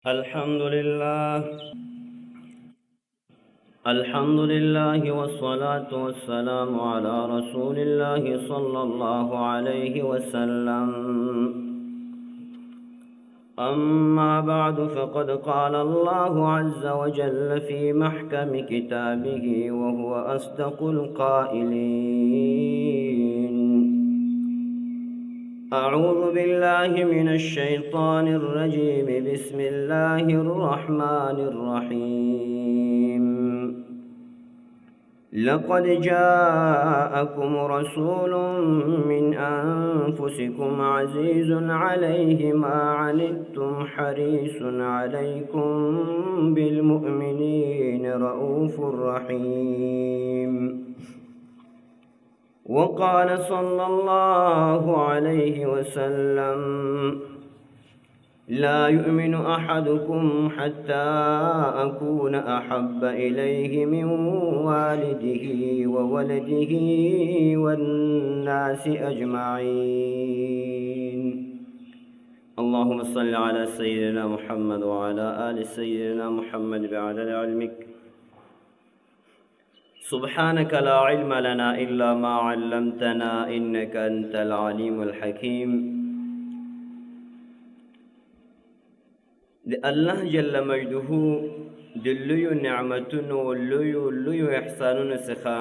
الحمد لله، الحمد لله والصلاة والسلام على رسول الله صلى الله عليه وسلم. أما بعد، فقد قال الله عز وجل في محكم كتابه وهو أصدق القائلين: أعوذ بالله من الشيطان الرجيم، بسم الله الرحمن الرحيم. لقد جاءكم رسول من أنفسكم عزيز عليه ما عنتم حريص عليكم بالمؤمنين رؤوف رحيم. وقال صلى الله عليه وسلم: لا يؤمن أحدكم حتى أكون أحب إليه من والده وولده والناس أجمعين. اللهم صل على سيدنا محمد وعلى آل سيدنا محمد بعدد علمك. سبحانك لا علم لنا إلا ما علمتنا إنك أنت العليم الحكيم. د الله جل مجده د لویو نعمتونو، لویو لویو احسانونو څخه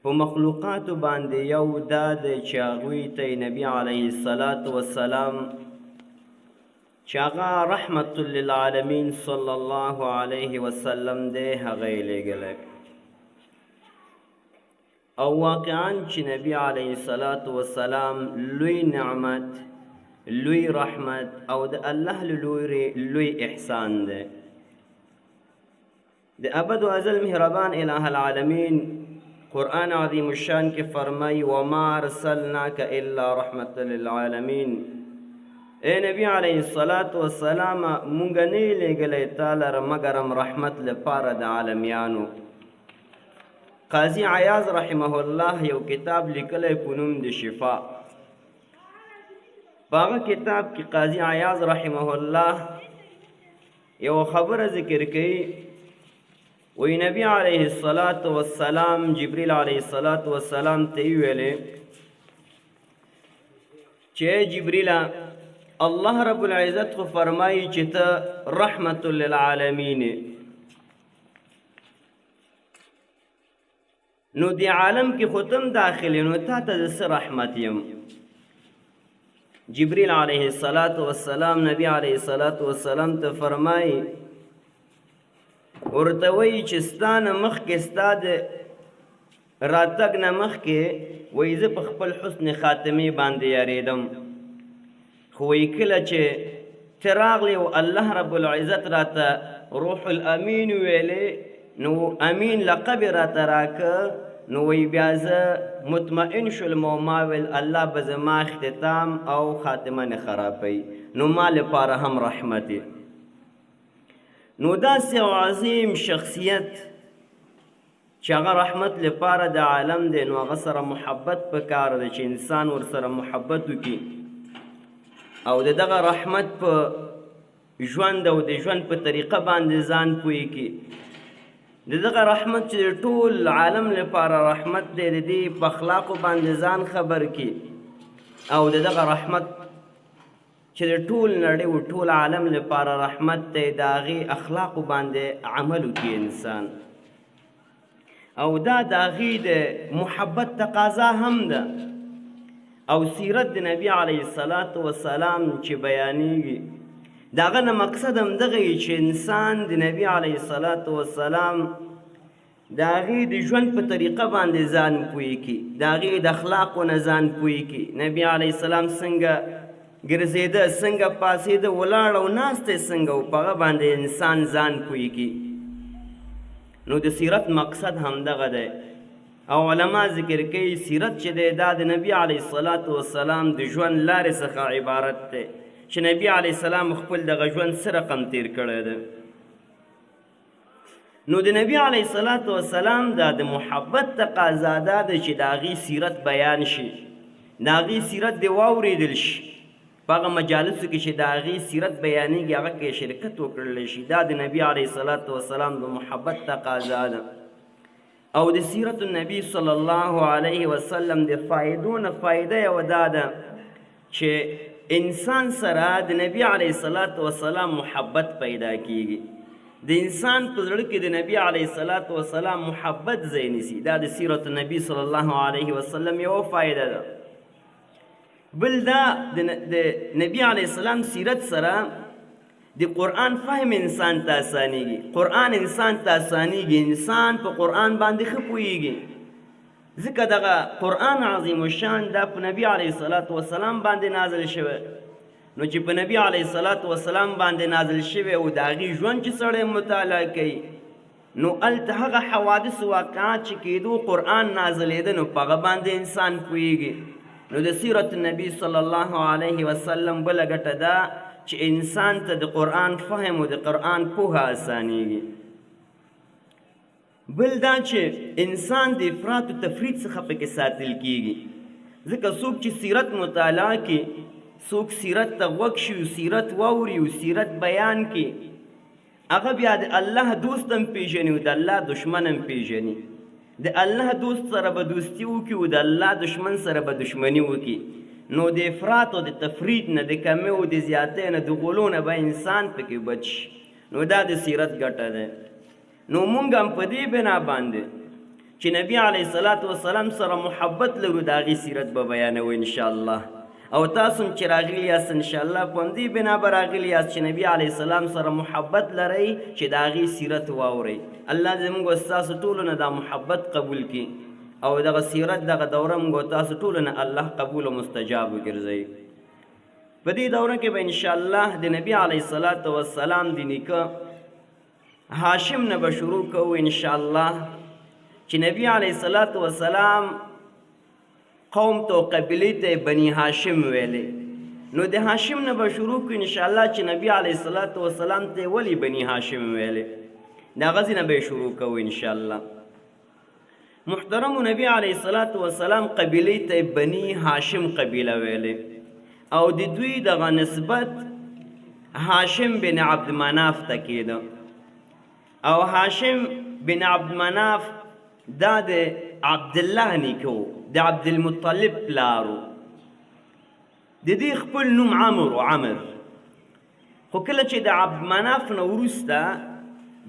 په مخلوقاتو باندې یو دا دی چې هغوی ته نبي علیه الصلاة والسلام، چې هغه رحمت للعالمین صلی الله علیه وسلم دی، هغه یې لېږلی. او واقعا چې نبي علیه الصلاة والسلام لوی نعمت، لوی رحمت او د الله له لوري لوی احسان دی. د ابد و ازل مهربان اله العالمین قرآن عظیم الشان کې فرمایي: وما ارسلناک الا رحمة للعالمین. اے نبی علیه الصلاة والسلام، مونږ نه یې لېږلی تا لره مګرم رحمت لپاره د عالمیانو. قاضي عیاض رحمه الله یو کتاب لیکلی په نوم د شفا. په هغه کتاب کې قاضي عیاض رحمه الله یو خبره ذکر کوي، وایي نبی علیه الصلاة والسلام جبریل علیه الصلاة والسلام ته یې ویلې چې ای جبریله، الله رب العزت خو فرمایي چې ته رحمت للعالمین، نو دې عالم کې خو ته هم داخل یې، نو تا ته زه څه رحمت یم؟ جبریل علیه الصلاة والسلام نبی علیه الصلاة والسلام ته فرمایي، ورته وایي چې ستا نه مخکې، ستا د راتګ نه مخکې، وایي زه په خپل حسن خاتمې باندې یارېدم، خو وایي کله چې ته راغلې او الله رب العزت راته روح الامین ویلې، نو امین لقب یې راته راکه، نو وایي بیا زه مطمئن شولم او ما ویل الله به زما اختتام او خاتمه نه خرابوي، نو ما لپاره هم رحمت یې. نو داسې یو عظیم شخصیت چې هغه رحمت لپاره د عالم دی، نو هغه سره محبت پکار دی چې انسان ورسره محبت وکړي او د دغه رحمت په ژوند او د ژوند په طریقه باندې ځان پوه کړي. د دغه رحمت چې د ټول عالم لپاره رحمت دی، د دې په اخلاقو باندې ځان خبر کړي او د دغه رحمت چې د ټول نړۍ او ټول عالم لپاره رحمت دی، د هغې اخلاقو باندې عمل وکړي انسان. او دا د هغې د محبت تقاضا هم ده. او سیرت د نبی علیه الصلاة والسلام چې بیانېږي، د هغه نه مقصد هم دغه وي چې انسان د نبی علیه الصلاة والسلام د هغې د ژوند په طریقه باندې ځان پوه کړي، د هغې د اخلاقو نه ځان پوه کړي. نبی علیه السلام څنګه ګرځېده، څنګه پاڅېده، ولاړ او ناست دی څنګه و، په هغه باندې انسان ځان پوه کړي. نو د سیرت مقصد هم دغه دی. او علما ذکر کوي سیرت چې دی دا د نبی علیه الصلاة والسلام د ژوند لارې څخه عبارت دی چې نبی علیه السلام خپل دغه ژوند څه رقم تیر کړی دی. نو د نبی علیه الصلاة والسلام دا د محبت تقاضا دا ده چې د هغې سیرت بیان شي، د هغې سیرت دې واورېدل شي. په هغه مجالسو کې چې د هغې سیرت بیانېږي هغه کې شرکت وکړلی شي. دا د نبي علیه الصلاة والسلام د محبت تقاضا ده. او د سیرت النبي صلی الله علیه وسلم د فایدو نه فایده یوه دا ده چې انسان سره د نبي علیه الصلاة والسلام محبت پیدا کیږي. د انسان په زړه کې د نبي علیه الصلاة والسلام محبت ځای نیسي. دا د سیرت النبي صلی الله علیه وسلم یوه فایده ده. بل دا د نبي علیه السلام سیرت سره د قرآن فهم انسان ته اسانیږي. قرآن انسان ته اسانیږي، انسان په قرآن باندې ښه پوهیږي، ځکه دغه قرآن عظیم الشان دا په نبي علیه الصلاة والسلام باندې نازل شوی. نو چې په نبي علیه الصلاة والسلام باندې نازل شوی او د هغې ژوند چې سړی مطالعه کوي، نو هلته هغه حوادث واقعات چې کېدو قرآن نازلېده، نو په هغه باندې انسان پوهیږي. نو د سیرت النبي صلی الله علیه وسلم بله ګټه دا چې انسان ته د قرآن فهم او د قرآن پوهه اسانیږي. بل دا چې انسان د افراط و تفرید څخه پکې ساتل کیږي، ځکه څوک چې سیرت مطالعه کړي، څوک سیرت ته غوږ شي او سیرت واوري او سیرت بیان کړي، هغه بیا د الله دوست هم پیژني او د الله دشمن هم پیژني. د الله دوست سره به دوستي وکړي او د الله دشمن سره به دشمني وکړي. نو د افراط او د تفرید نه، د کمې او د زیاتۍ نه، د غلو نه به انسان پکې بچ شي. نو دا د سیرت ګټه ده. نو مونږ هم په دې بنا باندې چې نبی علیه الصلاة والسلام سره محبت لرو، د هغې سیرت به بیانوو انشاءالله. او تاسو هم چې راغلي یاست انشاءالله په همدې بنا به راغلي یاست چې نبی علیه السلام سره محبت لرئ چې د هغې سیرت واورئ. الله دې زموږ او ستاسو ټولو نه دا محبت قبول کړي او دغه سیرت دغه دوره موږ او تاسو ټولو نه الله قبول او مستجاب وګرځوي. په دې دوره کې به انشاءالله د نبی علیه الصلاة والسلام د نیکه هاشم نه به شروع کوو انشاءالله، چې نبی علیه الصلاة والسلام قوم ته او قبیلې ته بني هاشم ویلې. نو د هاشم نه به شروع کړو انشاءالله چې نبی علیه الصلاة والسلام ته ولې بني هاشم ویلې، د هغه ځای نه به یې شروع کوو انشاءالله. محترم نبی علیه الصلاة والسلام قبیلې ته بني هاشم قبیله ویلې او د دوی دغه نسبت هاشم بن عبد مناف ته کېده. او هاشم بن عبد مناف دا د عبدالله نیکه و، د عبدالمطلب پلار و. د دې خپل نوم عمر و، عمر. خو کله چې د عبد مناف نه وروسته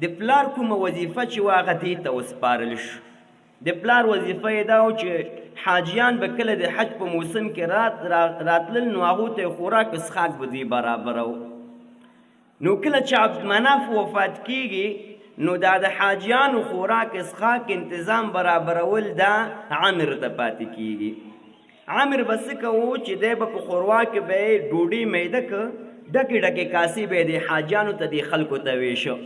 د پلار کومه وظیفه چې وه هغه دې ته وسپارل شو. د پلار وظیفه یې دا و چې حاجیان به کله د حج په موسم کې راتلل، نو هغو ته یې خوراک او څښاک به دوی برابرو. نو کله چې عبد مناف وفات کیږي، نو دا د حاجیانو خوراک څښاک انتظام برابرول دا عامر ته پاتې کیږي. عامر به څه کوو چې دی به په خوروا کې به یې ډوډۍ میده که ډکې ډکې کاسې به یې د حاجیانو ته د خلکو ته ویشه،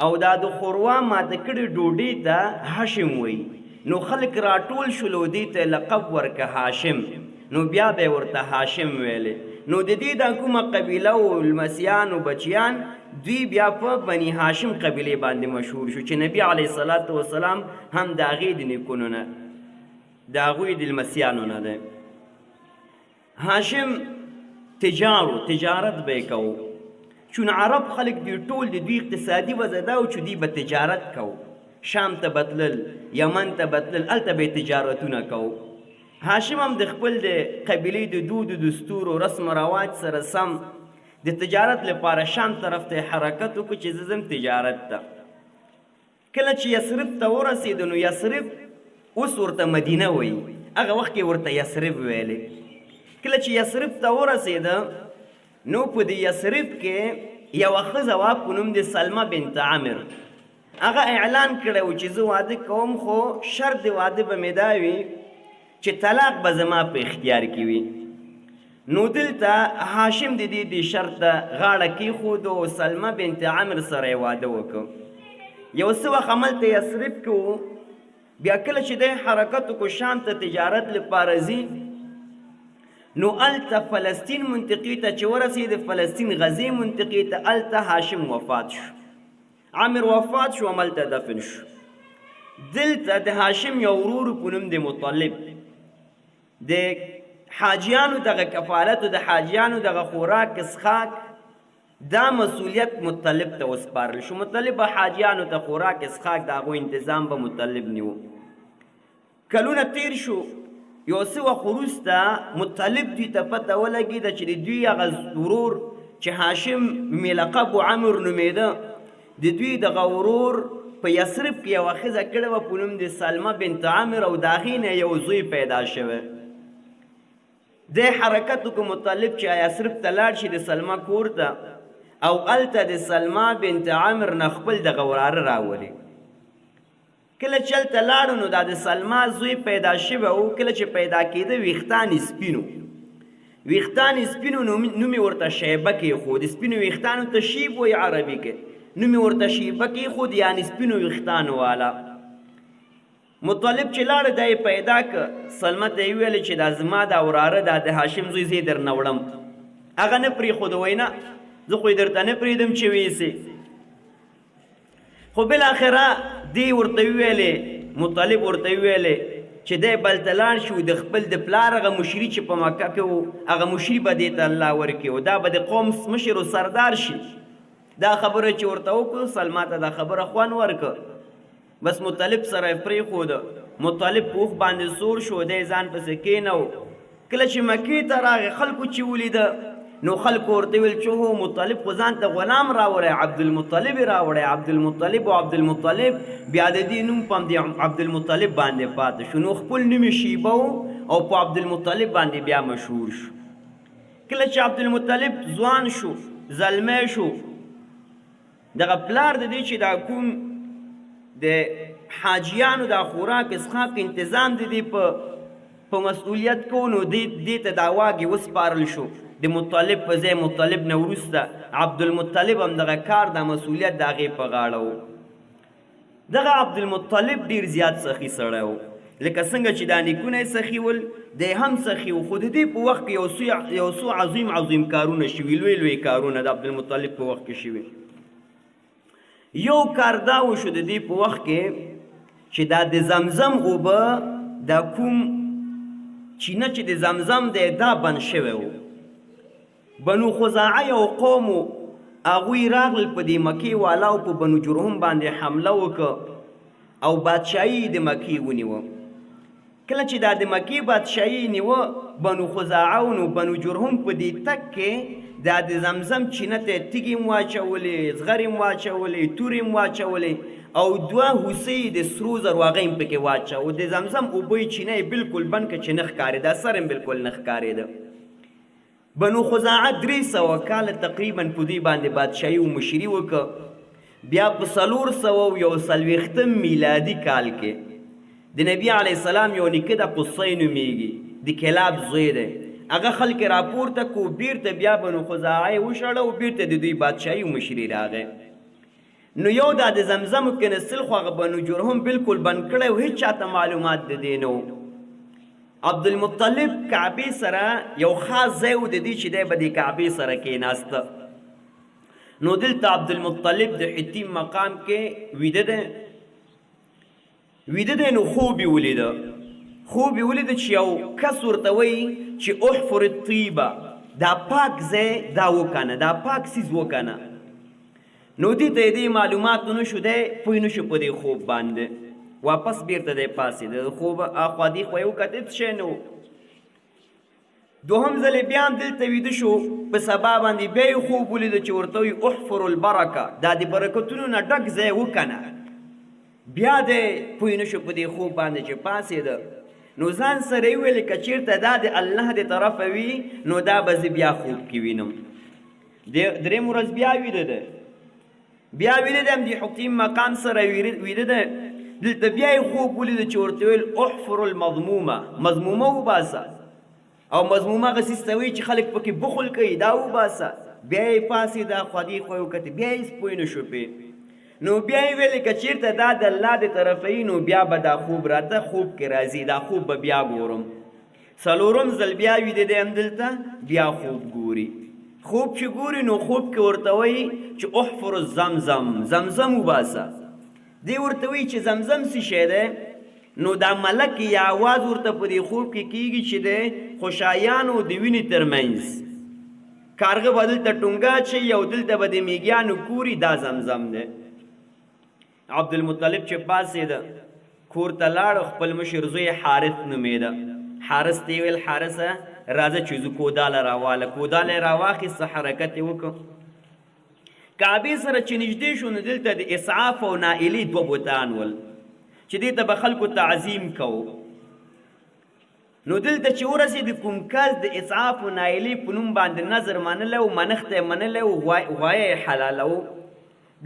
او دا د خوروا ماته کړې ډوډۍ ته هاشم وایي. نو خلک راټول شول او دې ته لقب ورکه هاشم، نو بیا به یې ورته هاشم ویلې. نو د دې دا کومه قبیله او لمسیان او بچیان دوی بیا په بني هاشم قبیلې باندې مشهور شو، چې نبی علیه الصلاة والسلام هم د هغې د نیکونو نه، د هغوی د لمسیانو نه دی. هاشم تجار و، تجارت به یې کوو. چون عرب خلک دوی ټول د دوی اقتصادي وضع دا و چې دوی به تجارت کوو، شام ته به تلل، یمن ته به تلل، هلته به یې تجارتونه کوو. هاشم هم د خپل د قبیلې د دود و دستور او رسم و رواج سره سم د تجارت لپاره شام طرف ته حرکت وکړو چې زه ځم تجارت ته. کله چې یثرب ته ورسېدو، نو یثرب اوس ورته مدینه وایي، هغه وخت کې ورته یثرب ویلې. کله چې یثرب ته ورسېده، نو په دې یثرب کې یوه ښځه وه په نوم د سلمه بنت عامر. هغه اعلان کړی و چې زه واده کوم، خو شرط د واده به مې دا وي چې طلاق به زما په اختیار کې وي. نو دلته هاشم د دې دې شرط ته غاړه کېښود او سلمه بنت عامر سره یې واده وکړ. یو څه وخت هملته یثرب کې و. بیا کله چې دی حرکت وکړو شام ته تجارت لپاره ځي، نو هلته فلسطین منطقې ته چې ورسېد، فلسطین غزې منطقې ته، هلته هاشم وفات شو، عامر وفات شو، هملته دفن شو. دلته د هاشم یو ورور په نوم د مطلب، د حاجیانو دغه کفالت او د حاجیانو دغه خوراک اسخاک دا مسولیت مطلب ته وسپارل شو. مطلب به حاجیانو ته خوراک اسخاک د هغو انتظام به مطلب نیو. کلونه تیر شو، یو څه وخت وروسته مطلب دوی ته پته ولګېده چې د دوی هغه ورور چې هاشم ملقب و عمر نومېده، د دوی دغه ورور په یثرب کې یوه ښځه کړې وه په نوم د سلمه بنت عامر، او د هغې نه یو زوی پیدا شوی. دی حرکت وکړ مطلب چې یثرب ته لاړ شي د سلمه کور ته، او هلته د سلمه بنت عامر نه خپل دغه وراره راولي. کله چې هلته لاړو نو دا د سلما زوی پیدا شوی و. کله چې پیدا کېده ویښتان یې سپینو، ویښتان یې سپینو، نوم یې ورته شیبه کېښود. سپینو ویښتانو ته شیب وایي عربي کې، نوم یې ورته شیبه کېښود، یعنې سپینو ویښتانو والا. مطلب چې لاړ دا یې پیدا که، سلمه ته یې وویل چې دا زما دا وراره دا د هاشم زوی زه یې درنه وړم. هغه نه پرېښود، وایي نه زه خو یې درته نه پرېږدم چې ویسې. خو بالاخره دی ورته وویلې، مطلب ورته وویلې چې دی بل ته لاړ شي د خپل د پلار هغه مشري چې په مکه کې و هغه مشري به دې ته الله ورکړي او دا به د قوم مشر او سردار شي. دا خبره چې ورته وکړو سلما ته دا خبره خوند ورکړ، بس مطلب سره یې پرېښوده. مطلب په اوښ باندې سور شو، دی ځان پسې کښېناو. کله چې مکې ته راغی خلکو چې ولیده نو خلکو ورته ویل چې هو مطلب خو ځان ته غلام راوړی، عبدالمطلب یې راوړی، عبدالمطلب او عبدالمطلب. بیا د دې نوم په همدې عبدالمطلب باندې پاتې شو. نو خپل نوم یې شیبه و او په عبدالمطلب باندې بیا مشهور شو. کله چې عبدالمطلب ځوان شو، زلمی شو، دغه پلار د دې چې دا کوم د حاجیانو دا خوراک اسخاک انتظام د دې په مسؤلیت کو، نو دې ته دا واګې وسپارل شو. د مطلب په ځای مطلب نه وروسته عبدالمطلب هم دغه کار دا مسؤلیت د هغې په غاړه و. دغه عبدالمطلب ډیر زیات سخي سړی و، لکه څنګه چې دا نیکونه یې سخي ول دی هم سخي و. خو د دې په وخت کې یو څو عظیم عظیم کارونه شوي، لوی لوی کارونه د عبدالمطلب په وخت کې شوي. یو کار دا وشو د دې په وخت کې چې دا د زمزم اوبه دا کوم چینه چې د زمزم دی دا بند شوی و. بنو خزاعه یو قوم و، هغوی راغلل په دې مکې والاو په بنو جرهم باندې حمله وکړه او بادشاهي د مکې ونیوه. کله چې دا د مکې بادشاهي نیوه بنو خزاعه و، نو بنو جرهم په دې تک کې دا د زمزم چینه ته تیږې هم واچولې، زغرې هم واچولې، تورې هم واچولې او دوه هوسۍ د سرو زرو هغه هم پکې واچاوه. د زمزم اوبه یې چینه یې بلکل بند کړه چې نه ښکارېده، سر هم بلکل نه ښکارېده. بنو خزاعه 300 کاله تقریبا په دوی باندې بادشاهي او مشري وکړه. بیا په 441 میلادي کال کې د نبی علیه السلام یو نیکه د قصی نومېږي، د کلاب زوی دی، هغه خلک یې راپورته کړو، بیرته بیا بنو خزاعه یې وشړه او بیرته د دوی بادشاهي او مشري راغی. نو یو دا د زمزم کنسل خو هغه بنو جرهم بلکل بند کړی او هیڅ چاته معلومات د دې نه و. عبدالمطلب کعبې سره یو خاص ځای و د دې چې دی به د کعبې سره کېناسته. نو دلته عبدالمطلب د حتیم مقام کې ویده دی، ویده دی. نو خوب یې ولیده، خوب یې ولیده چې یو کس ورته وایي چې احفر الطیبه، دا پاک ځای دا وکنه، دا پاک څیز وکنه. نو دې ته یې دې معلوماتو نه شو، دی پوه نه شو په دې خوب باندې. واپس بیرته دی پاڅېده، د خوب اخوا دې خوا یې وکتل هېڅ شی نه و. دوهم ځل یې بیا هم دلته ویده شو، په سبا باندې بیا یې خوب ولیده چې ورته وایي احفر البرکه، دا د برکتونو نه ډک ځای وکنه. بیا دی پوه نه شو په دې خوب باندې چې پاڅېده. نو ځان سره یې وویل که چېرته دا د الله د طرفه وي نو دا به زه بیا خوب کې وینم. دریم ورځ بیا ویده دی، بیا ویده دی، هم د حکیم مقام سره ویده دی. دلته بیا یې خوب ولیده چې ورته ویل احفر المضمومه، مضمومه وباسه. او مضمومه هغه څیز ته وایي چې خلک پکې بخل کوي، دا وباسه. بیا یې پاڅېده، اخوا دې خوا یې وکتل، بیا یې هېڅ پوه نه شو پرې. نو بیا یې ویلې که چېرته دا د الله د طرفه وي نو بیا به دا خوب راته خوب کې راځي، دا خوب به بیا ګورم. څلورم ځل بیا ویده دی همدلته، بیا خوب ګوري. خوب چې ګوري نو خوب کې ورته وایي چې احفر الزمزم، زمزم وباسه. دی ورته وایي چې زمزم څه شی دی؟ نو دا ملک یا آواز ورته په دې خوب کې کیږي چې د خوشایانو د وینې ترمنځ کارغه به دلته ټونګه اچوي او دلته به د میږیانو کوري، دا زمزم دی. عبدالمطلب چې پاڅېده کور ته لاړ، خپل مشر زوی حارث نومېده، حارث ته یې ویل حارثه راځه چې ځو کوداله راواله. کوداله یې راواخیسته، حرکت یې وکړ. کعبې سره چې نږدې شو نو دلته د اسعاف او نائلې دوه بتان ول چې دې ته به خلکو تعظیم کوو. نو دلته چې ورسېد کوم کس د اسعاف او نائلې په نوم باندې نظر منلی و، منښت یې منلی و، غوایه یې حلالوو.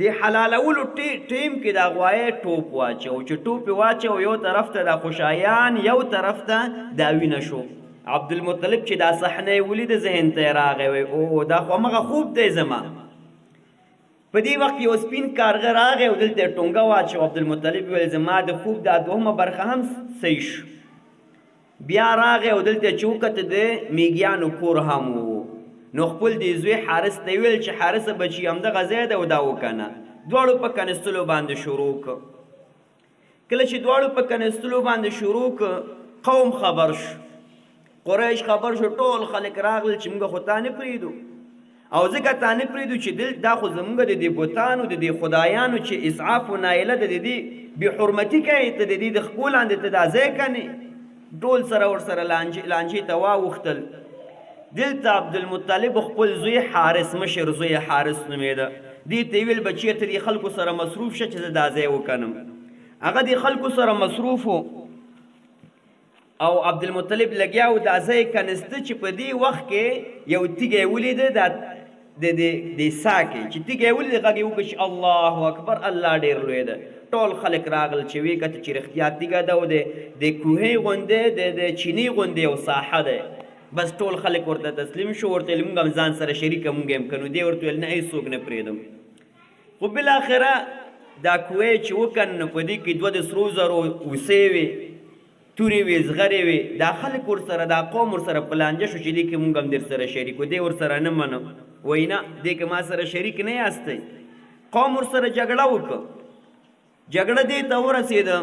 د حلالولو ټیم کې دا غوایه ټوپ واچو، چې ټوپ یې واچو یو طرف ته دا خوشایان، یو طرف ته دا وینه شو. عبدالمطلب چې دا صحنه یې ولیده ذهن ته یې راغی، وایي او دا خو همغه خوب دی زما. په دې وخت یو سپین کارغه راغی او دلته یې ټونګه واچو. عبدالمطلب ویل زما د خوب دا دوهمه برخه هم صحیح شو. بیا راغی او دلته چې وکته د میږیانو کور هم و. نو خپل دې زوی حارث ته ویل چې حارثه بچي همدغه ځای دی او دا وکنه. دواړو په کنستلو باندې شروع کړ. کله چې دواړو په کنستلو باندې شروع کړ، قوم خبر شو، قریش خبر شو، ټول خلک راغلل چې موږ خو تا نه پرېږدو، او ځکه تا نه پرېږدو چې دل دا خو زموږ د دې بتانو د دې خدایانو چې اسعاف و نایله د دې بې حرمتي کوي، ته د دې د خپو لاندې ته دا ځای کنې. ټول سره ورسره لانجې ته واوښتل. دلته عبدالمطلب خپل زوی حارث، مشر زوی حارث نومېده، دې ته یې ویل بچیه ته دې خلکو سره مصروف شه چې زه دا ځای وکنم. هغه دې خلکو سره مصروف و او عبدالمطلب لګیا و دا ځای کنسته چې په دې وخت کې یو تیږه یې ولیده، دا د دې سا کې چې تیږه یې ولیده غږ یې وکړ چې الله اکبر، الله ډېر لوی دی. ټول خلک راغلل چې ویې کتل چې رښتیا تیږه ده او د کوهې غوندې د چینې غوندې یو ساحه ده. بس ټول خلک ورته تسلیم شو، ورته ویل موږ هم ځان سره شریکه موږ هم کنو. دی ورته ویل نه هېڅوک نه پرېږدم. خو بالاخره دا کوهی چې وکن نو په دې کې دوه د سرو زرو هوسۍ وې، تورې وې، زغرې وې. دا خلک ورسره دا قوم ورسره په لانجه شو چې دې کې موږ هم در سره شریک و. دی ورسره نه منو، وایي نه دې کې ما سره شریک نه یاستئ. قوم ورسره جګړه وکړه. جګړه دې ته ورسېده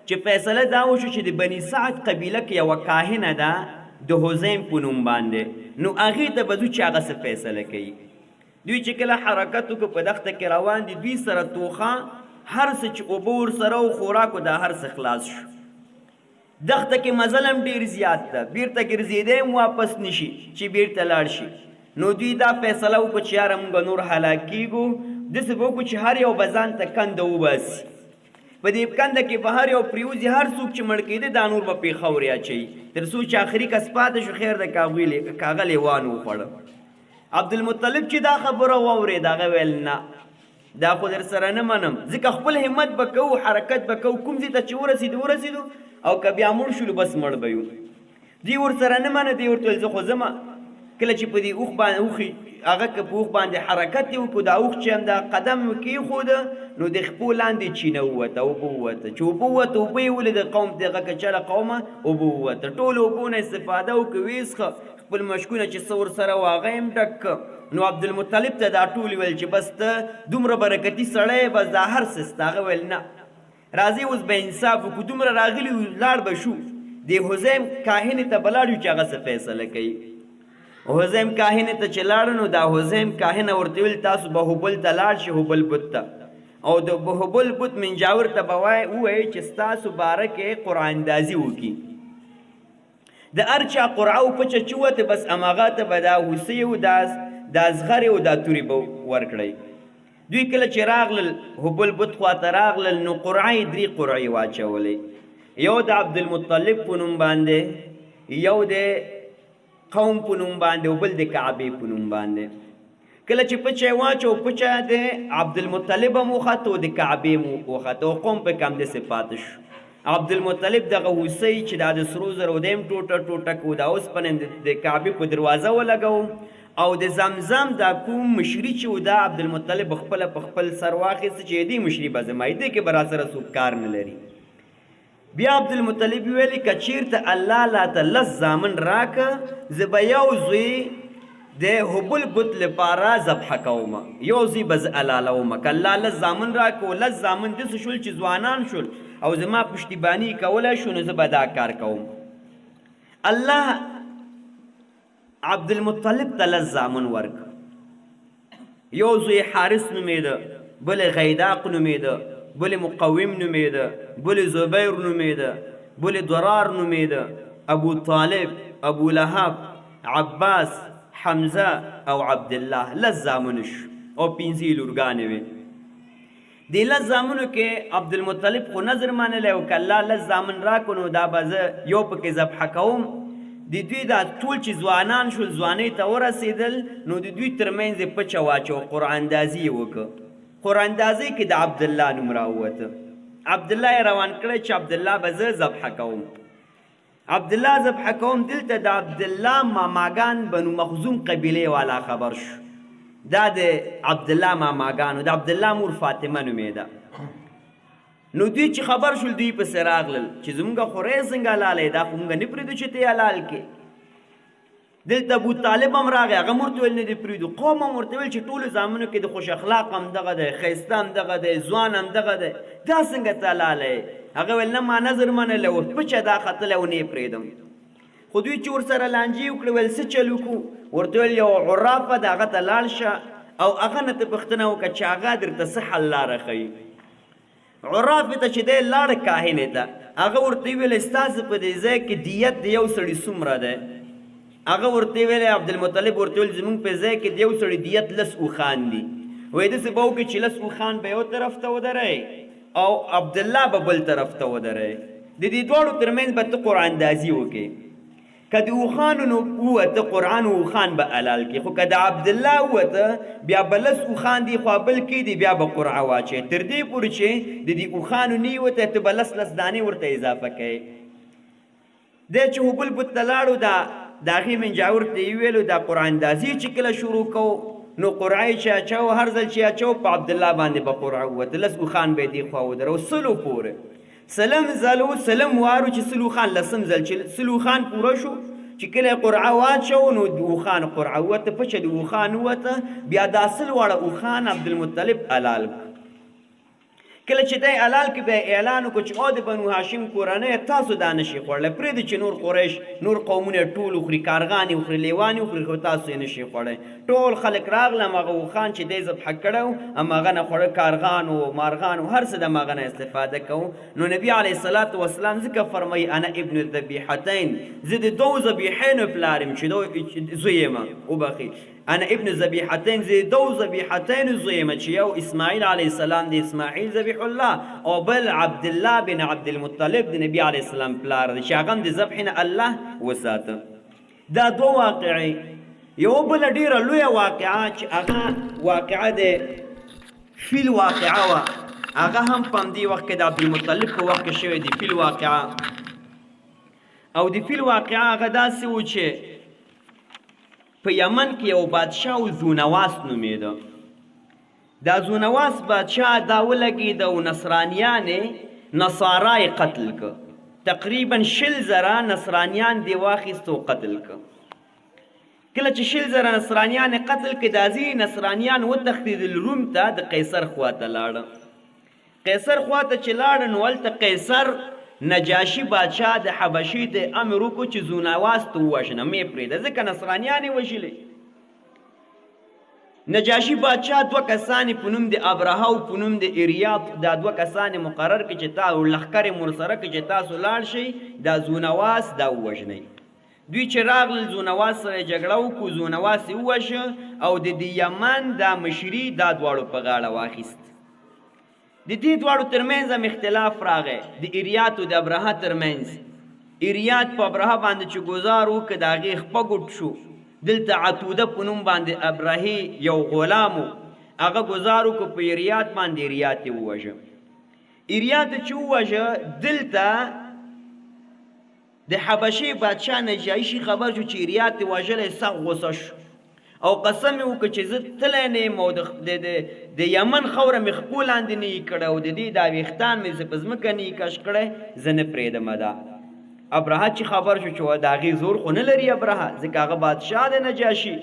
چې فیصله دا وشو چې د بني سعد قبیله کې یوه کاهنه ده د حزیم په نوم باندې، نو هغې ته به ځو چې هغه څه فیصله کوي. دوی چې کله حرکت وکړو په دښته کې روان دي، دوی سره توښه هر څه چې اوبه ورسره و خوراک و دا هر څه خلاص شو. دښته کې مزل هم ډېر زیات ده، بیرته ګرځېدی هم واپس نشي چې بیرته لاړ شي. نو دوی دا فیصله وکړه چې یاره موږ نور هلاک کیږو، داسې به وکړو چې هر یو به ځان ته کنده وباسي، په دې کنده کې به هر یو پرېوځي، هر څوک چې مړ کېده دا نور به پرې خاورې اچوي، تر څو چې آخري کس پاتې شو خیر ده که هغه لیوان وخوړه. عبدالمطلب چې دا خبره واورېده هغه ویل نه دا خو در سره نه منم، ځکه خپل همت به کوو، حرکت به کوو، کوم ځای ته چې ورسېدو ورسېدو او که بیا مړ شولو بس مړ به یو. دوی ورسره نه منه، دوی ورته ویل زه خو ځمه. کله چې په دې اوښ باندې اوښي هغه که په اوښ باندې حرکت یې وکړو، دا اوښ چې همدا قدم یې کېښوده نو د خپو لاندې چینه ووته، اوبه ووته. چې اوبه ووته اوبه یې ولیده، قوم ته هغه کچله قومه اوبه ووته، ټولو اوبو نه استفاده وکړه، ویې څښه، خپل مشکونه چې څه ورسره وه هغه یې هم ډک کړه. نو عبدالمطلب ته دا ټول ویل چې بس ته دومره برکتي سړی یې، بس دا هر څه ستا. هغه ویل نه راځئ اوس به انصاف وکړو، دومره راغلي یو لاړ به شو، دې حزیم کاهنې ته به لاړ یو چې هغه څه فیصله کوي. حزیم کاهنې ته چې لاړو نو دا حزیم کاهنه ورته ویل تاسو به هبل ته لاړ شئ، هبل بت ته، او د هبل بت منجاور ته به ووایئ چې ستاسو باره کې قرعه اندازي وکړي. د هر چا قرعه او پچه چې ووته بس هماغه ته به دا هوسۍ او دا زغرې او دا تورې به ورکړئ. دوی کله چې راغلل هبل بت خواته راغلل نو قرعه یې درې قرعې واچولې، یو د عبدالمطلب په نوم باندې، یو د قوم په نوم باندې او بل د کعبې په نوم باندې. کله چې پچه یې واچو پچه د عبدالمطلب هم وخته او د کعبې هم وخته او قوم پکې همداسې پاتې شو. عبدالمطلب دغه هوسۍ چې دا د سرو زرو دی هم ټوټه ټوټه کړو، دا اوسپنه یې د کعبې په دروازه ولګوو او د زمزم دا کوم مشري چې و دا عبدالمطلب خپله په خپل سر واخیسته چې دې مشري به زما وي، دې کې به راسره څوک کار نه لري. بیا عبدالمطلب ویل که چیرته الله لاته لس زامن راکه زه به یو زوی د هبل بت لپاره ذبح کوم، یو زوی به زه حلالوم. که الله لس زامن راکړو، لس زامن داسې شول چې ځوانان شول او زما پشتیباني کولی شو، نو زه به دا کار کوم. الله عبدالمطلب ته لس زامن ورکړ. یو زوی حارث نومېده، بل غیداق نومېده، بل مقوم نومېده، بل زبیر نومېده، بل ضرار نومېده، ابو طالب، ابو لهب، عباس، حمزه او عبدالله. لس زامن شو او پنځې لورګانې وې. دې لس زامنو کې عبدالمطلب خو نظر منلی او که الله لس زامن راکړو نو دا به زه یو پکې ذبح کوم. د دوی دا ټول چې ځوانان شول، ځوانۍ ته ورسېدل، نو د دوی ترمنځ یې پچه واچوه، قرعه اندازي یې وکړه. قرعه اندازۍ کې د عبدالله نوم راووته. عبدالله یې روان کړی چې عبدالله به زه ذبح کوم، عبدالله ذبح کوم. دلته د عبدالله ماماګان بنو مخزوم قبیلې والا خبر شو. دا د عبدالله ماماګانو، د عبدالله مور فاطمه نومېده. نو دوی چې خبر شول، دوی پسې راغلل چې زمونږ خورې څنګه حلالی، دا خو مونږ نه پرېږدو چې ته یې حلال کړې. دلته ابو طالب هم راغی، هغه هم ورته ویل نه دې پرېږدو. قوم هم ورته ویل چې ټولو زامنو کې د خوش اخلاق هم دغه دی، ښایسته هم دغه دی، ځوان هم دغه دی، دا څنګه ته حلالی؟ هغه ویل نه، ما نظر منلی و، پچه دا ختلی او نه یې پرېږدم. خو دوی چې ورسره لانجې وکړې، ویل څه چل وکړو؟ ورته ویل یو عرافه ده، هغه ته لاړ شه او هغه نه ته پوښتنه وکړه چې هغه درته څه حل لاره ښیي. عرافې ته چې دی لاړ، کاهنې ته، هغه ورته وویل ستاسو په دې ځای کې دیت د یو سړي څومره دی؟ هغه ورته ویل، عبدالمطلب ورته ویل زمونږ په ځای کې د یو سړي دیت لس اوښان دي. وایي داسې به وکړي چې لس اوښان به یو طرف ته ودروي او عبدالله به بل طرف ته ودروي، د دې دواړو ترمنځ به ته قرعه اندازي وکړې. که د اوښانو نو ووته قرآن اوښان به حلال کړي، خو که د عبدالله ووته بیا به لس اوښان دي خوا بل کېدي، بیا به قرعه واچوې تر دې پورې چې د دې اوښانو نه وته ته به لس لس دانې ورته اضافه کوې. دی چې هبل بت ته لاړو، دا د هغې منجاور ته یې وویلو دا قرعه اندازي چې کله شروع کوو، نو قرعه یې چې اچوو، هر ځل چې اچوو په عبدالله باندې به قرعه ووته، لس اوښان به یې دې خوا ودرو، سلو پورې سلم ځل و، سلم وارو چې سل اوښان، لسم ځل چې سل اوښان پوره شو چې کله یې قرعه واچوو نو د اوښانو قرعه ووته، پچه د اوښان ووته، بیا دا سل واړه اوښان عبدالمطلب حلال کړ. کله چې دی حلال کړ، بیا اعلان وکړ چې او د بنو هاشم کورنۍ تاسو دا نشي خوړلی، پرېږدئ چې نور قریش نور قومونه ټول وخوري، کارغان یې وخوري، لیوان یې وخوري، خو تاسو یې نشي خوړلی. ټول خلک راغله، هماغه اوښان چې دی ذبح کړی و هماغه نه خوړل، کارغانو مارغانو هر څه د هماغه نه استفاده کوو. نو نبي علیه الصلاة والسلام ځکه فرمایي انا ابن الذبیحتین، زه د دوو ذبیحینو پلار یم چې زوی یم، وبخښي، انا ابن ذبیحتین، زه د دوو ذبیحتینو زوی یم چې یو اسماعیل علیه السلام دی، اسماعیل ذبیح الله، او بل عبدالله بن عبدالمطلب د نبي علیه السلام پلار دی چې هغه هم د ذبح نه الله وساته. دا دوه واقعې. یوه بله ډېره لویه واقعه چې هغه واقعه د فیل واقعه وه، هغه هم په همدې وخت کې د عبدالمطلب په وخت کې شوې د فیل واقعه. او د فیل واقعه هغه داسې و چې په یمن کې یو بادشاه و، ذونواس نومېده. دا ذونواس بادشاه دا ولګېده او نصرانیان یې نصارا یې قتل کړه، تقریبا 20,000 نصرانیان دې واخیست او قتل کړه. کله چې 20,000 نصرانیان یې قتل کړه، دا ځینې نصرانیان وتښتېدل روم ته، د قیصر خواته لاړه. قیصر خواته چې لاړه نو هلته قیصر نجاشي بادشاه د حبشې ته امر وکړو چې ذونواس ته ووژنه، مې پرېږده، ځکه نصرانیان یې وژلي. نجاشي بادشاه دوه کسان یې په نوم د ابرهه او په نوم د اریاط، دا دوه کسان یې مقرر کړي چې تا لښکر یې ورسره کړي چې تاسو لاړ شئ دا ذونواس دا ووژنئ. دوی چې راغلل ذونواس سره یې جګړه وکړو، ذونواس یې ووژه او د دې یمن دا مشري دا دواړو په غاړه واخیست. د دې دواړو ترمنځ هم اختلاف راغی، د اریات او د ابرهه ترمنځ. اریات په ابرهه باندې چې ګزار وکړ د هغې خپه ګوټ شو. دلته عتوده په نوم باندې ابرهې یو غلام و، هغه ګزار وکړ په اریات باندې، اریات یې ووژه. اریات چې ووژه، دلته د حبشې بادشاه نجایشي خبر شو چې اریات یې وژلی، سخت غوسه شو او قسم یې وکړ چې زه تللی نه یم او د یمن خاوره مې خپو لاندې نه یي کړی او د دې دا ویښتان مې زه په ځمکه نه یي کش کړی، زه نه پرېږدم. دا ابرهه چې خبر شو چې د هغې زور خو نه لري ابرهه، ځکه هغه بادشاه دی نجاشي.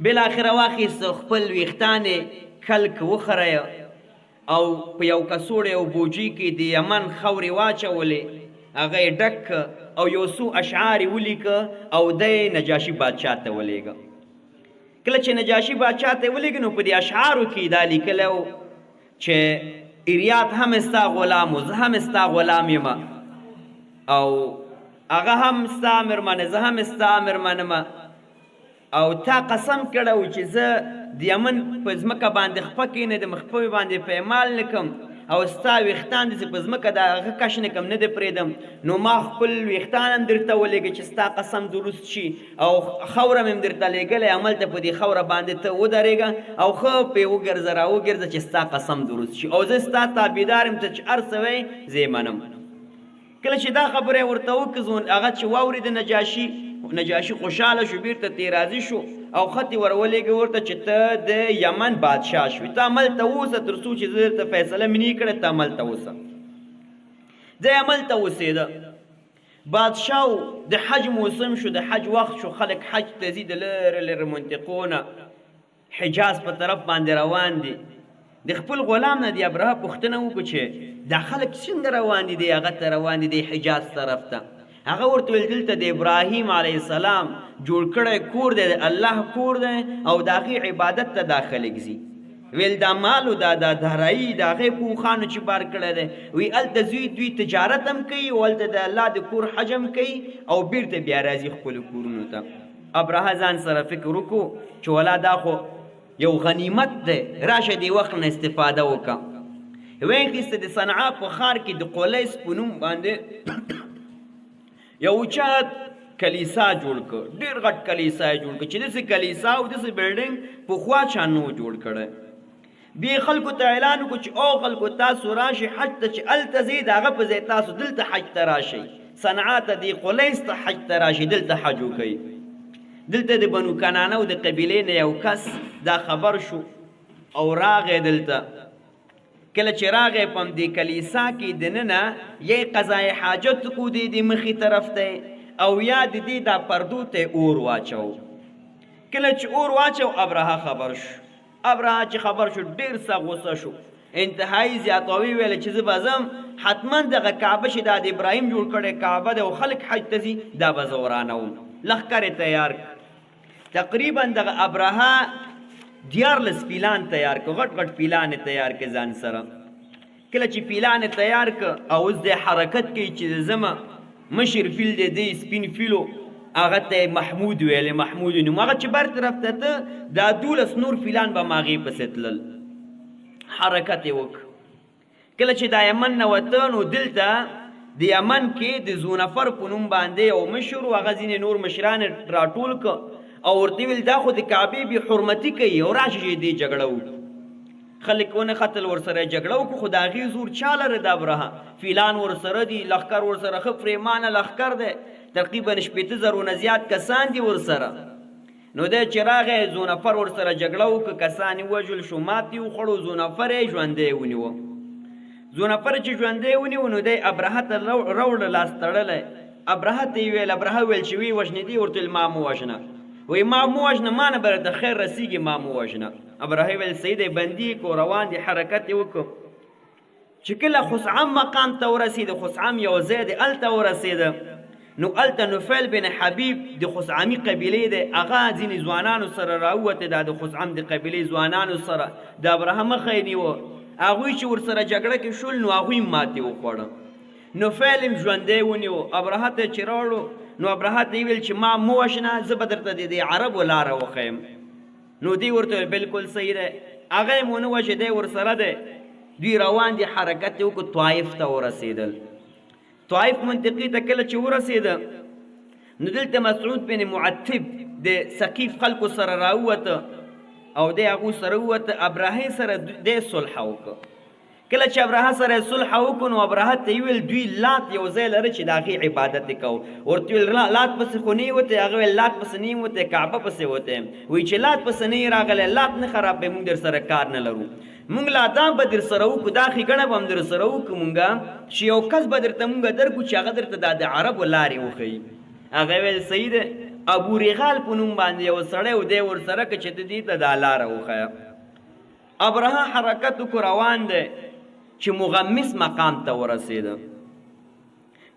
بالاخره واخیست خپل ویښتان یې کلک وخریه او په یو کڅوړې او بوجۍ کې د یمن خاورې واچولې، هغه یې ډک که او یو څو اشعار یې ولیکه او دی نجاشي بادشاه ته ولېږه. کله چې نجاشي بادشاه ته ولېږه نو په دې اشعارو کې دا لیکلی و چې اریات هم ستا غلام و، زه هم ستا غلام یم، او هغه هم ستا مېرمنه، زه هم ستا مېرمن یم، او تا قسم کړی و چې زه د یمن په ځمکه باندې خپه کښېنېدم، خپه مې باندې پیمال نه کړم، او ستا ویښتان داسې په ځمکه د هغه کش نه کړم، نه دې پرېږدم، نو ما خپل ویښتان هم درته ولېږه چې ستا قسم درست شي، او خاوره مې هم درته لېږلې، هملته په دې خاوره باندې ته ودرېږه او ښه پرې وګرځه راوګرځه چې ستا قسم درست شي، او زه ستا تابعدار یم، ته چې هر څه وایې زه یې منم. کله چې دا خبره یې ورته وکړه، هغه چې واورېده نجاشي خوشحاله شو، بیرته ترې راضي شو او خط یې ورولېږه ورته چې ته د یمن بادشاه شوې، ته هملته اوسه تر څو چې زه درته فیصله مې نه کړې، ته هملته اوسه. دی هملته اوسېده. بادشاه و، د حج موسم شو، د حج وخت شو، خلک حج ته ځي د لرې لرې منطقو نه حجاز په طرف باندې روان دي. د خپل غلام نه د ابرهه پوښتنه وکړه چې دا خلک څنګه روان دي، دی هغه ته روان دي، دی حجاز طرف ته. هغه ورته ویل دلته د ابراهیم علیه السلام جوړ کړی کور دی، د الله کور دی، او د هغې عبادت ته دا خلک ځي. ویل دا مال او دا دارایي د هغې په اوښانو چې بار کړی دی، وی هلته ځي دوی تجارت هم کوي او هلته د الله د کور حج هم کوي او بیرته بیا راځي خپلو کورونو ته. ابرهه ځان سره فکر وکړو چې ولا دا خو یو غنیمت دی، راشه دې وخت نه استفاده وکړه. ویې د صنعا په ښار کې د قلیس په نوم باندې یو اوچت کلیسا جوړ کړ، ډېر غټ کلیسا یې جوړ کړ چې داسې کلیسا او داسې بلډینګ پخوا چا نه و جوړ کړی. بیا خلکو ته اعلان وکړو چې او خلکو تاسو راشئ حج ته، چې هلته ځئ د هغه په ځای تاسو دلته حج ته راشئ، صنعا ته دې قلیس ته حج ته راشئ، دلته حج وکړئ. دلته د بنو کنانه او د قبیلې نه یو کس دا خبر شو او راغی دلته. کله چې راغی په همدې کلیسا کې دننه یې قضای حاجت وکړو د دې مخې طرف ته، او یا د دې دا پردو ته اور واچو. کله چې اور واچو ابرهه خبر شو. ابرهه چې خبر شو ډېر سخت غوسه شو، انتهایی زیاتوي ویل چې زه به ځم حتما دغه کعبه چې دا د ابراهیم جوړ کړی کعبه ده او خلک حج ته ځي دا به زه ورانوم. لښکر یې تیار کړ. تقریبا دغه ابرهه 13 فیلان تیار کړ، غټ غټ فیلان یې تیار کړ ځان سره. کله چې فیلان یې تیار کړ او اوس دی حرکت کوي چې زما مشر فیل دی، دی سپین فیلو، هغه ته یې محمود ویلې، محمود نوم. هغه چې بر طرف ته ته دا 12 نور فیلان به ماغې پسې تلل. حرکت یې وکړ. کله چې دا یمن نه وته نو دلته د یمن کې د زونفر په نوم باندې یو مشر و، هغه ځینې نور مشران یې راټول کړ او ورته ویل دا خو د کعبې بې حرمتي کوي او راشي چې دې جګړه وکړو. خلک ونه ختل ورسره جګړه وکړو، خو د هغې زور چا لره؟ د ابرهه فیلان ورسره دي، لښکر ورسره ښه پرېمانه لښکر دی، تقریبا 60 زرو نه زیات کسان دي ورسره. نو دی چې راغی زونفر ورسره جګړه وکړه، کسان یې ووژل شو، ماتې وخوړو، زونفر یې ژوندی ونیوه. زونفر چې ژوندی ونیو نو دی ابرهه ته راوړه لاس تړلی. ابرهه ته یې ویل، ابرهه ویل چې ویې وژنې دی، ورته ویل ما مه وژنه، وایي ما مه وژنه، ما نه به درته خیر رسېږي، ما مه وژنه. ابرهه ویل صحیح دی، بندي یې کړو، روان دی، حرکت یې وکړو. چې کله خثعم مقام ته ورسېده، خثعم یو ځای دی هلته ورسېده، نو هلته نفیل بن حبیب د خثعمي قبیلې دی، هغه ځینې ځوانانو سره راووته، دا د خثعم د قبیلې ځوانانو سره د ابرهه مخه یې نیوه. هغوی چې ورسره جګړه کې شول نو هغوی ماتې وخوړه. نفیل یې ژوندی ونیو. ابرهه ته چې راوړو نو ابرهه ته یې ویل چې ما مه وژنه، زه به درته د دې عربو لاره وښیم. نو دی ورته ویل بالکل صحیح دی. هغه یې ونه وژه، دی ورسره دی. دوی روان دي، حرکت یې وکړو، طایف ته ورسېدل. طایف منطقې ته کله چې ورسېده نو دلته مسعود بن معتب د ثقیف خلکو سره راووته او دی هغو سره ووته، ابرهه سره دی صلح وکړه. کله چې ابرهه سره صلح وکړو نو ابرهه ته یې وویل دوی لات یو ځای لري چې د هغې عبادت یې کوو. ورته ویل لات پسې خو نه یې وتی؟ هغه ویل لات پسې نه یم وتی، کعبه پسې وتی یم. وایي چې لات پسې نه یې راغلی، لات نه خرابوي، موږ در سره کار نه لرو، موږ لا دا به در سره وکړو، دا ښېګڼه به هم در سره وکړو موږ چې یو کس به درته موږ درکړو چې هغه درته دا د عربو لارې وښیي. هغه ویل صحیح دی. ابو رغال په نوم باندې یو سړی و، دی ورسره که چې ته دې ته دا لاره وښیه. ابرهه حرکت وکړو، روان دی چې مغمس مقام ته ورسېده.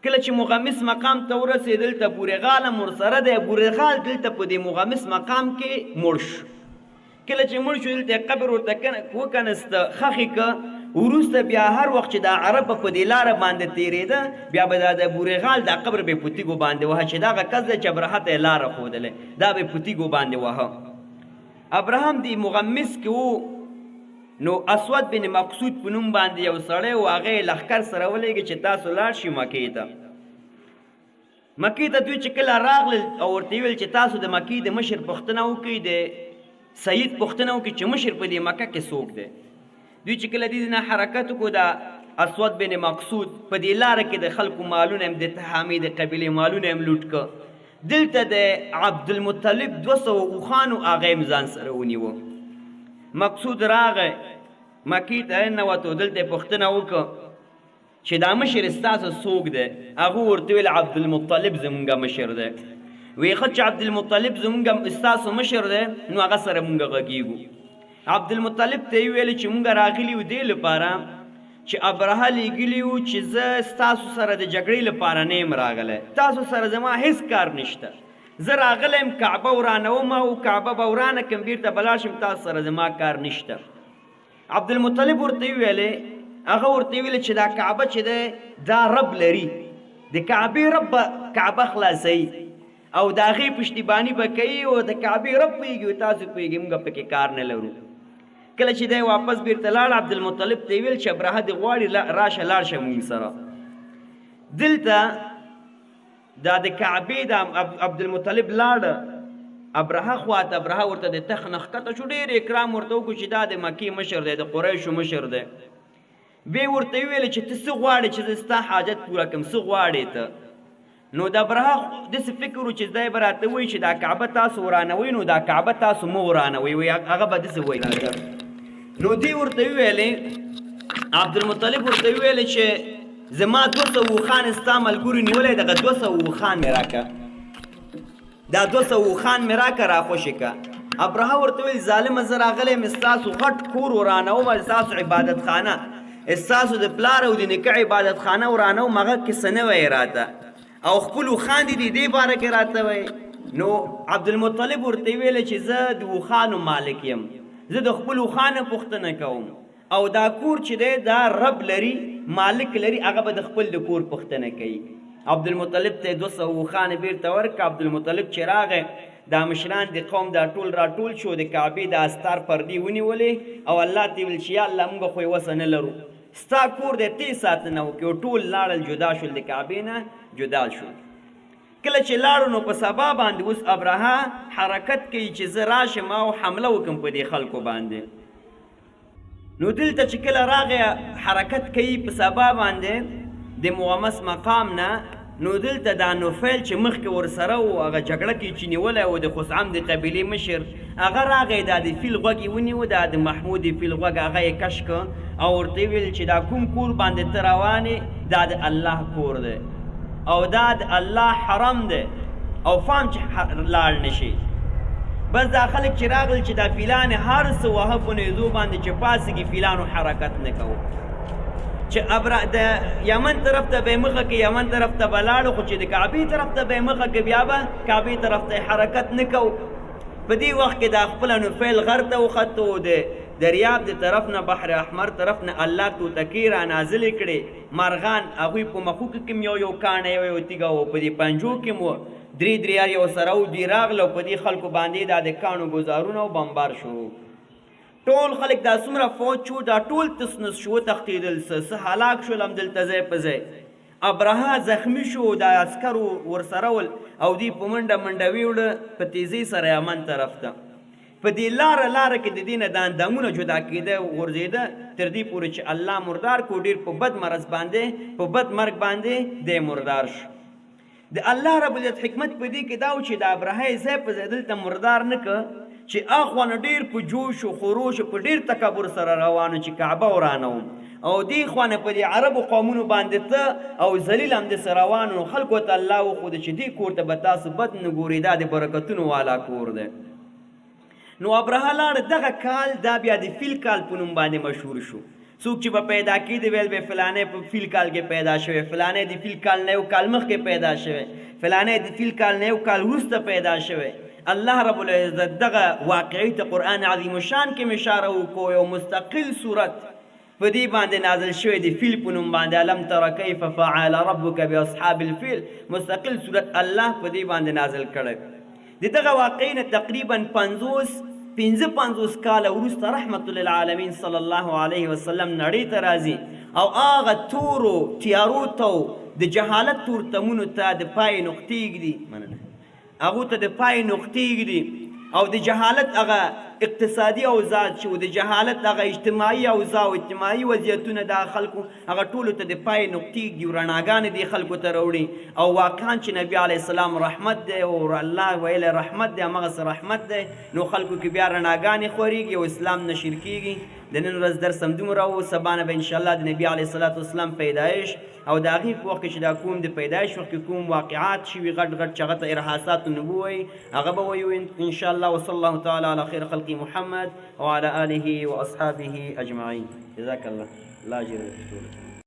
کله چې مغمس مقام ته ورسېد، دلته ابو رغال هم ورسره دی. ابو رغال دلته په دې مغمس مقام کې مړ شو. کله چې مړ شو، دلته یې قبر ورته وکنسته، ښخ یې که. وروسته بیا هر وخت چې دا عرب به په دې لاره باندې تېرېده، بیا به دا د ابو رغال دا قبر به یې په تیږو باندې وهه، چې دغه کس دی چې ابرهه ته یې لاره ښودلې، دا به یې په تیږو باندې وهه. ابراهام دې مغمس کې و، نو اسود بن مقصود په نوم باندې یو سړی و، هغه یې لښکر سره ولېږه چې تاسو لاړ شئ مکې ته. مکې ته دوی چې کله راغلل او ورته یې وویل چې تاسو د مکې د مشر پوښتنه وکړئ، د سید پوښتنه وکړئ چې مشر په دې مکه کې څوک دی. دوی چې کله دې نه حرکت وکړو، دا اسود بن مقصود په دې لاره کې د خلکو مالونه هم، د تهامې د قبیلې مالونه هم لوټ کړ. دلته د عبدالمطلب 200 اوښانو هغه هم ځان سره ونیوه. مقصود راغی مکې ته ننوتو، دلته یې پوښتنه وکړه چې دا مشر ستاسو څوک دی؟ هغه ورته وویل عبدالمطلب زمونږ مشر دی. وی ښه چې عبدالمطلب زمونږ ستاسو مشر دی، نو هغه سره مونږ غږیږو. عبدالمطلب ته یې وویل چې مونږ راغلي یو دې لپاره چې ابرهه لیږلي یو چې زه ستاسو سره د جګړې لپاره نه یم راغلی، تاسو سره زما هیڅ کار نشته، زه راغلی یم کعبه ورانوم او کعبه به ورانه کړم، بیرته به لاړ شم، تاسو سره زما کار نشته. عبدالمطلب ورته وویلې، هغه ورته وویل چې دا کعبه چې دی دا رب لري، د کعبې رب به کعبه خلاصوي او د هغې پشتیباني به کوي، او د کعبې رب پوهېږي او تاسو پوهېږئ، موږ پکې کار نه لرو. کله چې دی واپس بیرته لاړ، عبدالمطلب ته یې وویل چې ابرهه دې غواړي، راشه لاړ شه موږ سره. دلته دا د کعبې د عبدالمطلب لاړ ابرهه خواته، ابرهه ورته د تخت نه ښکته شو، ډېر اکرام ورته وکړو چې دا د مکې مشر دی، د قریشو مشر دی. بیا ورته وویل چې ته څه غواړې چې زه ستا حاجت پوره کړم، څه غواړې ته؟ نو د ابرهه داسې فکر و چې دی به راته وایي چې دا کعبه تاسو ورانوئ، نو دا کعبه تاسو مه ورانوئ، وایي هغه به داسې وایي. نو دی ورته وویلې، عبدالمطلب ورته وویلې چې زما 200 اوښان ستا ملګرو نیولی، دغه 200 اوښان مې راکړه، دا 200 اوښان مې راکړه، راخوشې کړه. ابرهه ورته وویل ظالمه زه راغلی یم ستاسو غټ کور ورانوم، ستاسو عبادتخانه، ستاسو د پلار او د نیکه عبادتخانه ورانوم، هغه کې څه نه وایې راته، او خپل اوښان دې دې باره کې راته وایې. نو عبدالمطلب ورته وویل چې زه د اوښانو مالک یم، زه د خپل اوښانو پوښتنه کوم، او دا کور چې دی دا رب لري، مالک لري، هغه به د خپل د کور پوښتنه کوي. عبدالمطلب ته یې 200 اوښان بیرته ورکړه. عبدالمطلب چې راغی، دا مشران د قوم دا ټول راټول شو، د کعبې د استار پردې ونیولې او الله ته یې وویل چې یا الله موږ خو یې وسه نه لرو، ستا کور دی، ته یې ساتنه وکړې. او ټول لاړل، جدا شول، د کعبې نه جدا شول. کله چې لاړو نو په سبا باندې اوس ابرهه حرکت کوي چې زه راشم او حمله وکړم په دې خلکو باندې. نو دلته چې کله راغی حرکت کوي په سبا باندې د مغمس مقام نه، نو دلته دا نفیل چې مخکې ورسره و، هغه جګړه کې چې نیولی و د خثعم د قبیلې مشر، هغه راغی دا د فیل غوږ یې ونیو، دا د محمود فیل غوږ هغه یې کش کړ او ورته یې وویل چې دا کوم کور باندې ته روان یې دا د الله کور دی او دا د الله حرم دی او فام چې لاړ نشي. بس دا خلک چې راغلل چې دا فیلان هر څه وهه په نیزو باندې چې پاڅېږي، فیلانو حرکت نه کوو. چې د یمن طرف ته به یې مخه کې، یمن طرف ته به لاړو، خو چې د کعبې طرف ته به یې مخه کې، بیا به کعبې طرف ته حرکت نه کوو. په دې وخت کې دا خپله نفیل غر ته وختو، د دریاب د طرف نه، بحر احمر طرف نه الله توتکې را نازلې کړې. مرغان هغوی په مخو کې کوم یو یو کاڼی یو یو تیږه و، په دې پنجو کې مو درې درې یار یو سره و، دوی راغله او په دې خلکو باندې دا د کاڼو ګزارونه او بمبار شروع. ټول خلک دا څومره فوج شو دا ټول تس نس شو، وتښتېدل، څه څه هلاک شول همدلته ځای په ځای. ابرهه زخمی شو، دا عسکر ورسره ول او دوی په منډه منډه ویوړه په تیزۍ سره یمن طرف ته. په دې لاره لاره کې د دې نه دا اندامونه جدا کېده غورځېده تر دې پورې چې الله مردار کو، ډېر په بد مرض باندې، په بد مرګ باندې دی مردار شو. د الله رب العزت حکمت په دې کې دا و چې د ابرهه یې ځای په ځای دلته مردار نه که، چې اخوا نه ډېر په جوش او خروش په ډېر تکبر سره روان چې کعبه ورانوم، او دې خوا نه په دې عربو قومونو باندې ته او ذلیل همداسې روان. نو خلکو ته الله وښوده چې دې کور ته به تاسو بد نه ګورئ، دا د برکتونو والا کور دی. نو ابرهه لاړ. دغه کال دا بیا د فیل کال په نوم باندې مشهور شو. څوک چې به پیدا کېده ویل به فلانی په فیل کال کې پیدا شوی، فلانی د فیل کال نه یو کال مخکې پیدا شوی، فلانی د فیل کال نه یو کال وروسته پیدا شوی. الله رب العزت دغه واقعي ته قرآن عظیم الشان کې اشاره وکړو، یو مستقل صورت په دې باندې نازل شوی د فیل په نوم باندې، الم تر کیف فعل ربک باصحاب الفیل. مستقل صورت الله په دې باندې نازل کړی. د دغه واقعې نه تقریبا 55 کاله وروسته رحمت للعالمین صلی الله علیه وسلم نړۍ ته راځي، او هغه تورو تیارو ته د جهالت تورتمونو ته د پای نقطې ږدي، مننه، هغو ته د پای نقطې ږدي، او د جهالت هغه اقتصادي اوضاع چې د جهالت هغه اجتماعي اوضاع او اجتماعي وضعیتونه دا خلکو هغه ټولو ته د پای نقطې ږدي، رڼاګانې دې خلکو ته راوړي. او واقعا چې نبي علیه السلام رحمت دی او الله ویلی رحمت دی، همغسې رحمت دی، نو خلکو کې بیا رڼاګانې خورېږي او اسلام نشر کېږي. د نن ورځ درس هم دومره و. سبا نه به انشاءالله د نبي علیه الصلاة والسلام پیدایش او د هغې په وخت کې چې دا کوم د پیدایش وخت کې کوم واقعات شوي غټ غټ چې هغه ته ارهاصات النبوة وایي، هغه به وایو انشاءالله. وصلی الله تعالی علی خیر خلق محمد وعلى آله وأصحابه أجمعين. جزاك الله. لا أجر لك.